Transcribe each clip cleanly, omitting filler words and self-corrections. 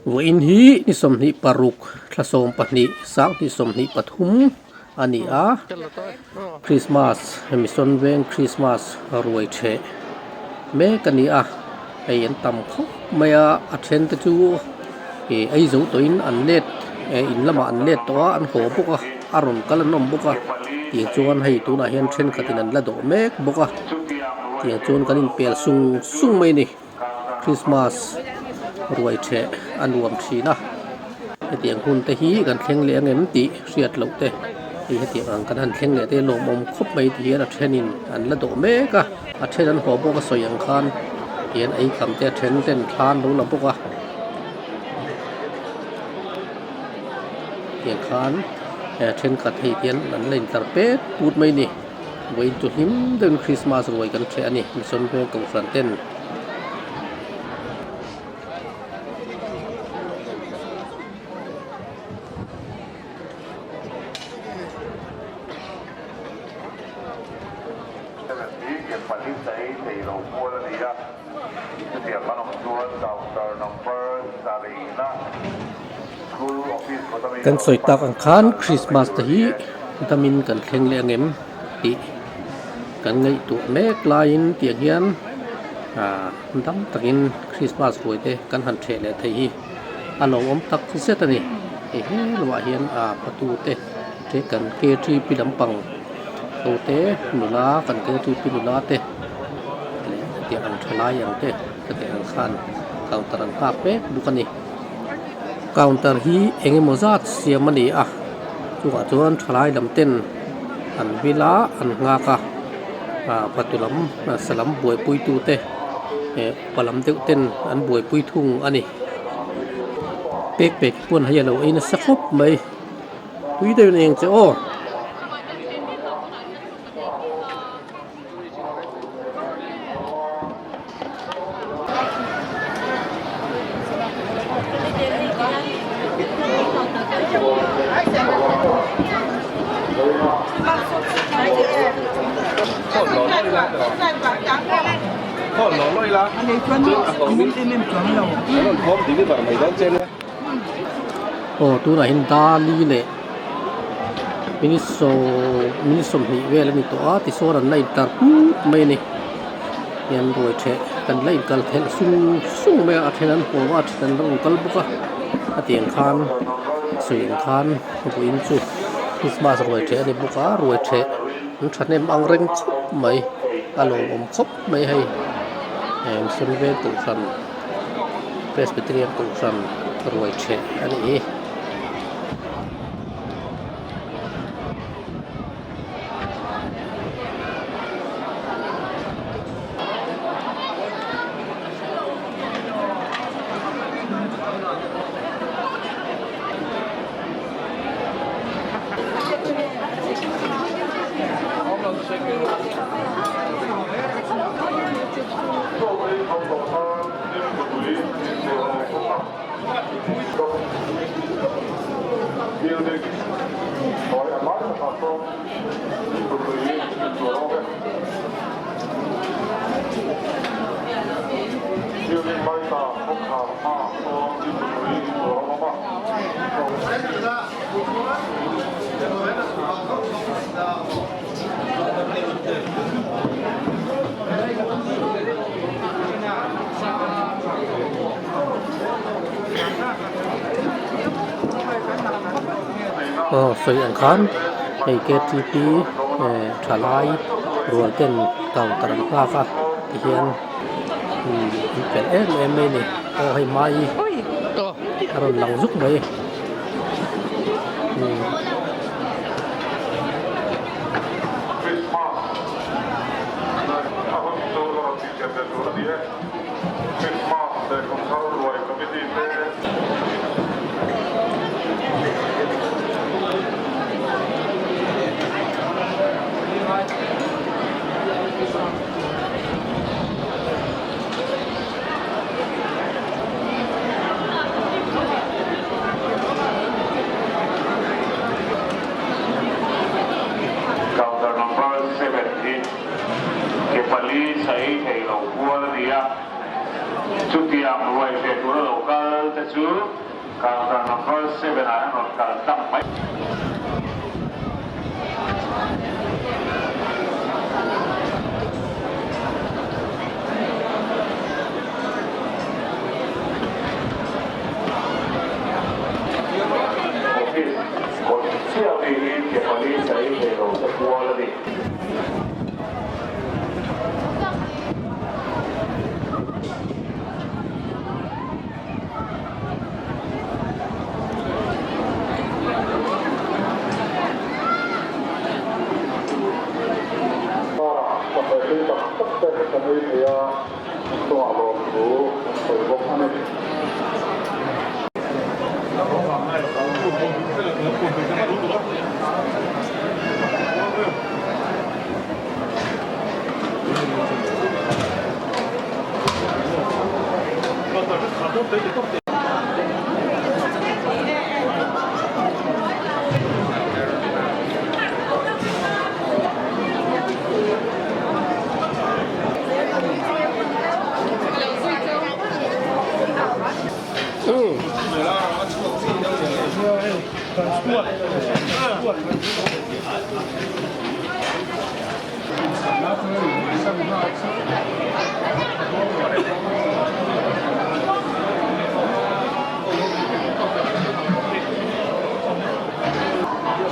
Vawiin hi ni 26 thla 12 sang 23 a ni a, Christmas Mission Veng Christmas ruai theh mek a ni a, hei an tam khawp mai a, a then te chu ih ei zo tawhin an let eh in lamah an let tawh a an haw bawk a, a rawn kal an awm bawk a, tiang chuan hei tunah hian thenkhatin an la dawh mek bawk a, tiang chuan kan inpel sung sung mai a ni. Christmas ruai theh a nuam thin a, hetiang hun te hi kan thleng leh ang em tih hriat loh te hei hetiang ang kan han thleng leh te lawmawm khawp mai ti hian a thenin an la dawh mek a, a then an haw bawk a sawi ang khan tihian ei kham te a then ten thla an lo la bawk a, tiang khan thenkhat hei hian an la intlar pet put mai a ni. Vawiin chu hlim deuhin Christmas ruai kan ṭheh a ni, Mission Veng Kohhran ten. Kan sawi tak ang khan Christmas te hi damin kan thleng leh ang em tih kan ngaihtuah mek laiin tiang hian ah dam takin Christmas ruai te kan han ṭheh leh theih hi a lo awm tak zet a ni. Hei he lamah hian ah patu te te kan K_T_P lampang ho te nula kan K_T_P nula te leh tiang ang thalai ang te hetiang ang khan counter an nghak mek bawk a ni. Counter hi eng emaw zat siam a ni a chungah chuan thalai lam ten an vil a an nghak a ah fatu lam sa lam buaipui tu te eh upa lam deuh ten an buaipui thung a ni pek pek pawn hei a lo ei nasa khawp mai tui deuh in eng che aw. Aw tunah hian dali leh minute sawm minute sawmhnih vel a ni tawh a tichuan an la intar put mai a ni hian ruai theh kan la inkal thelh sung sung mai a a then an haw a a then an la rawn kal bawk a a tiang khan sawi ang khan vawiin chu Christmas ruai theh a ni bawk a ruai theh an thahnem ang reng khawp mai a lawmawm khawp mai hei heng sawn vel kohhran Presbyterian kohhran ruai theh a nih hi. Aw sawi ang khan hei ktp eh thalai rual ten counter an nghak a tihian umm an fel em em mai a ni aw hei mai a rawn lang zuk mai umm. Counter number 7 hi ke pali saei thei lo kual a ni a. Chutiang ruai ve tura lo kal te chu counter number seven ah an rawn kal tlang mai. Office kawt chiah mi hi ke pali chai thei lo te kual a ni.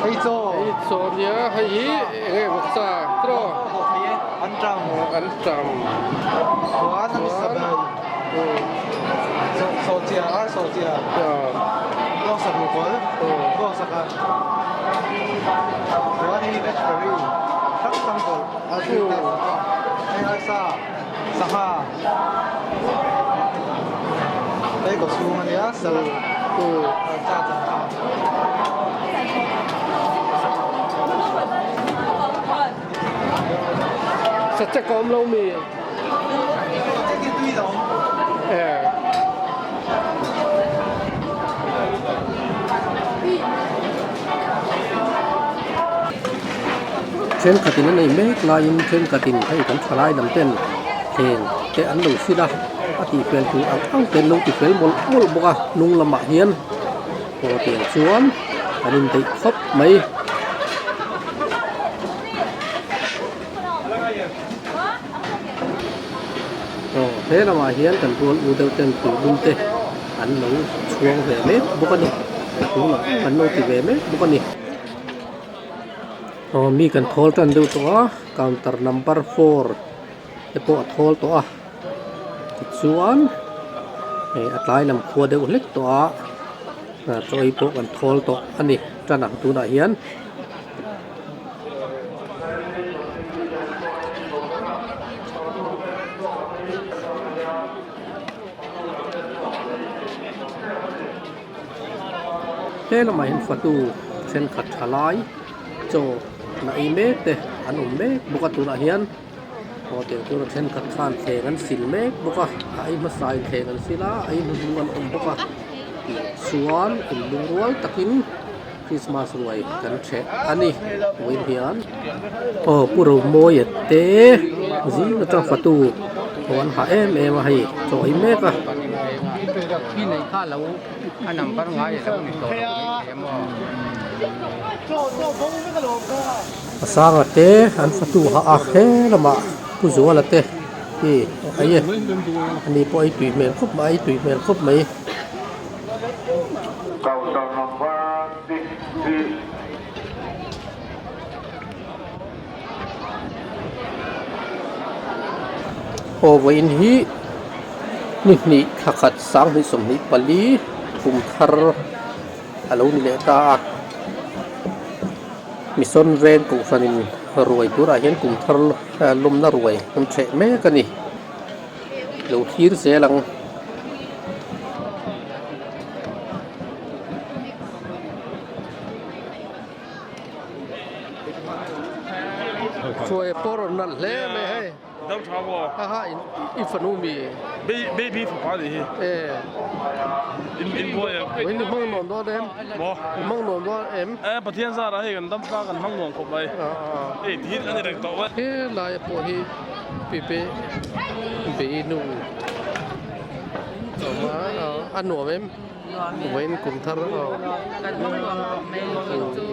Hei chaw nia hei hi eng nge vawksa tiraw anṭam Sachek a awm lo mi? Thenkhatin an ei mek laiin thenkhatin hei kan thalai lam ten thleng te an lo sil a, a tihfel tur ang ang te an lo tifel mawlh mawlh bawk a hnung lamah hian aw tiang chuan an indaih khawp mai. Aw he lamah hian kan rual u deuh ten tuilum te an lo chhuang ve mek bawk a ni a hnungah an lo ti ve mek bawk a ni. Aw mi kan thawl tan deuh tawh a counter number four te pawh a thawl tawh a tichuan hei a tlai lam khua deuh hlek tawh a chaw ei pawh kan thawl tawh a ni tan ang tunah hian. He lamah hian fatu thenkhat tha lai chaw na ei mek te an awm mek bawk a tunah hian aw tiang chuan a thenkhat khan thleng an sil mek bawk a a ei hmasa in thleng an sil a a ei hnuhnung an awm bawk a tichuan inlungrual takin. Christmas ruai kan ṭheh a ni vawiin hian aw pu Romawia te zing atang fatu aw an hah em em a hei chaw ei mek a. A sanga te an fatu hah a he lamah pu Zuala te hi a ei e ani pawh ei tui hmel khawp mai a ei tui hmel khawp mai. Counter number six hi. Aw vawiin hi ni hnih thla khat sanghnih 24 kum thar a lo ni leh ta a Mission veng kohhranin ruai turah hian kum thar lawmna ruai an ṭheh mek a ni. Lo thlir zel ang. Chuai pawh rawn nalh hle mai hei. Dam tha maw? Ha ha i fanu mi. Baby fapa nih hi. E. In in buai em? In hmang nuam dawn em? Maw? In hmang nuam dawn em? E Pathian zara hei kan dam tlang kan hmang nuam khawp mai. Hei ti hi an ni reng tawh e. He lai pawh hi pipe bei nu. Awm a, a nuam em? Nuam e. Vawiin kum thar aw. Kan hmang nuam khawp mai vawiin chu.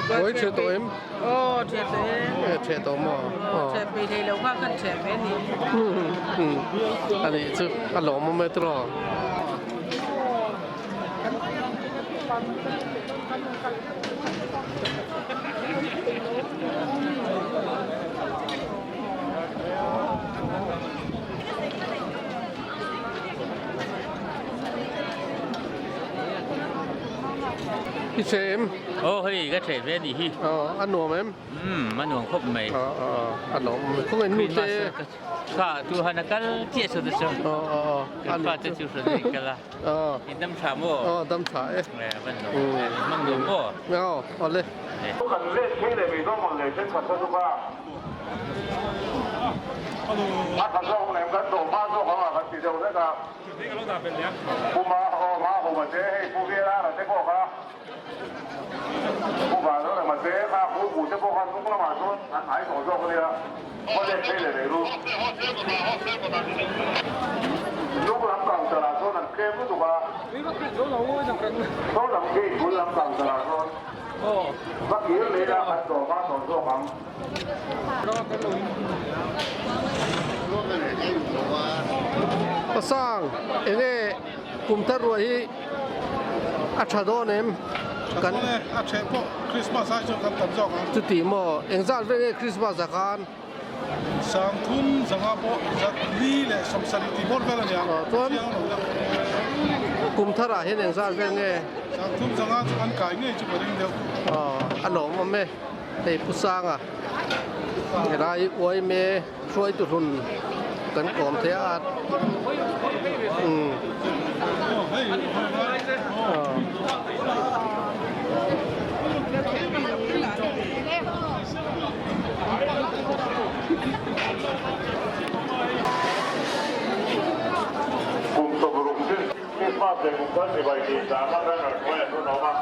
Vawiin ṭheh tawh em? Aw ṭheh tawh e. E ṭheh tawh maw? Aw ṭheh peih hlei lo kha kan ṭheh ve a ni. A nih chu a lawmawm e tiraw. I chhe em? Aw hei ka chhe ve anih hi. Aw a nuam em? Umm a nuam khawp mai. Aw aw a nuam khawngaih nu te. Kha tu han a kal chiah saw te chu. Aw aw aw. Kan fa te chu hran a kal a. Aw. In dam tha maw? Aw dam tha e. Van nuam mang nuam maw? Aw aw le. Kan let phei leh mai dawn ang le thenkhat kha chu kha. A tha zawk lem kan dawh hma zawk ang a kan ti deuh hlek a. Pu Ma aw Ma Huma te hei Pu Vialara te pawh kha Pu Vanlalrema te kha Pu Pu te pawh kha hnung lamah chuan an hnai tawh zawk a nia. Haw let phei leh mai ru. Hnung lam counter ah chuan an tlem lutuk a. Saw lam gate bul lam counter ah chuan va kir leh ila kan dawh hma tawh zawk ang. Pasang enge kum thar ruah hi a tha dawn em? Tha dawn e, a theh pawh Christmas ai chuan kan tam zawk ang. Chuti maw, engzat vel nge Christmas ah khan? Sangthum zanga pawh zat li leh sawmsarih tih bawr vel a ni ang, chiang lo deuh. Kum thar ah hian engzat vel nge? Sangthum zanga chu kan kai ngei chu ka ring deuh. Aw, a lawmawm e. Hei Pu Sanga helai uaime hruaitu hlun kan kawm thei a umm Kum sawmruk zir Christmas leh kum thar chibai tih zam a banner hnuaiah chuan a awm a.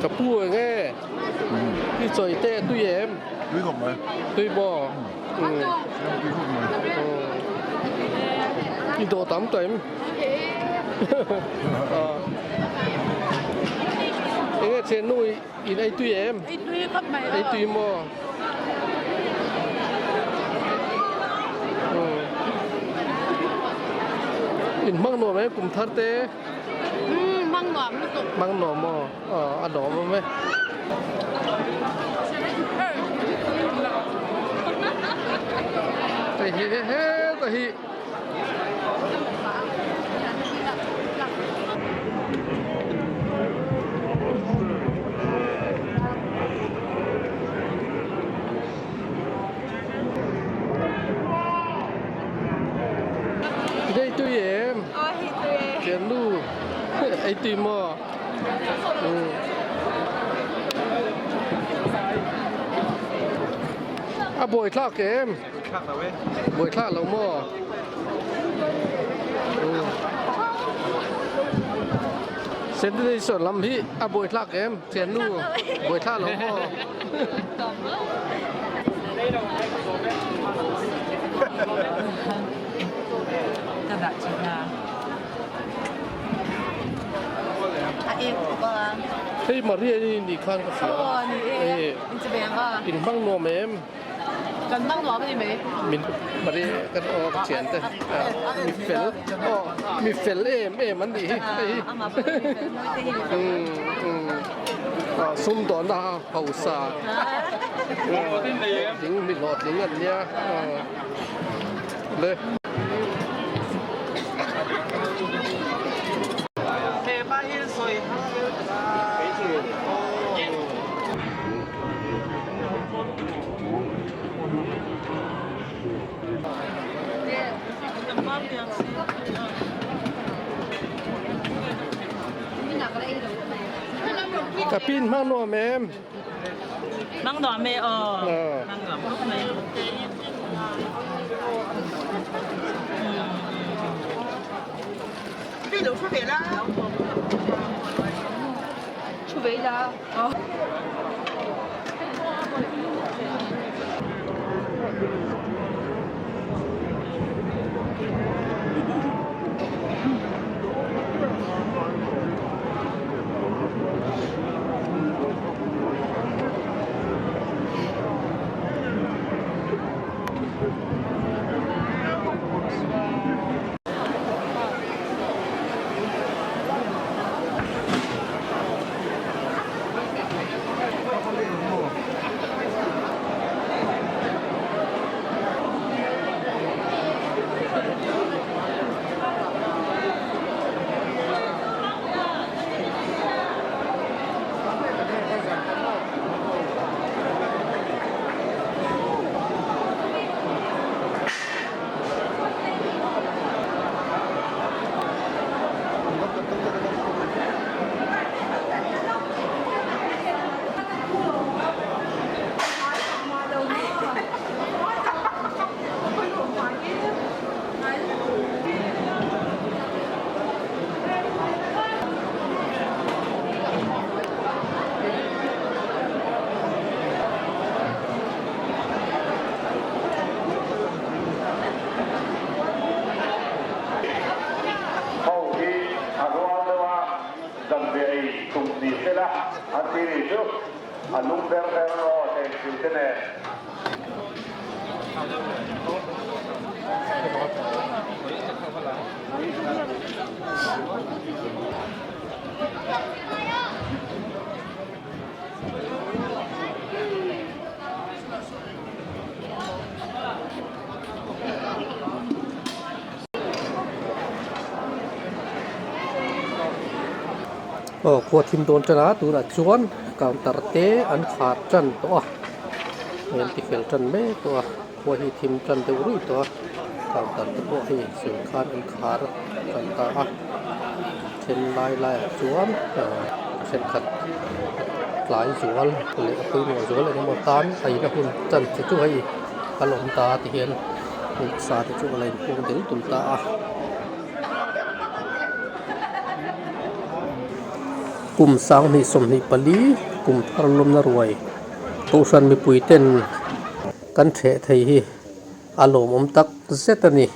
Ka pu eng e i chawi te tui em? Tui khawp mai. Tui maw? Tui khawp mai. I dawh tam tawh em? Eng e thiannu i In ei tui em? Ei tui khawp mai Ei tui maw? In hmang nuam em kum thar te? Umm hmang nuam lutuk. Hmang nuam maw? Aw a nuam awm e. Hei hi he he hi. Ei tui em? Thian nu ei tui maw? A buai thlak em? Buai thlak lo maw? Sanitation lam hi a buai thlak em? Thian nu buai thlak lo maw? Ka dah thin a. A eng khawp a. Hei Maria hi ni khan ka hria. Aw ni e. In che veng a. In hmang nuam em? Kan hmang nuam a ni mai. Min Maria kan aw ka thian te. Mi fel aw mi fel em em an nih hi hei hi. Sum dawnna hausa hlawhtling mi hlawhtling an nia le. Ka pin hmang nuam em? Hmang nuam e aw. Hmang nuam khawp mai. Thu ve la. Zanriah ei tum ni sela an ti nih chu a lum ber ber aw tengsil te nen. Aw khua thim dawn tan a tunah chuan counter te an khar tan tawh a hei an ti fel tan mek tawh a khua hi thim tan deuh ruih tawh a counter te pawh hei sawi khan an khar tan ta a then lai laiah chuan ahh thenkhat tlai zual leh a pawimawh zual eng emaw tan a in a hun tan che chu hei a la awm ta ti hian sa te chu a la inhung del dul ta a. Kum sanghnih 24 kum thar lawmna ruai kohhran mipui ten kan theh thei hi a lawmawm tak zet a ni.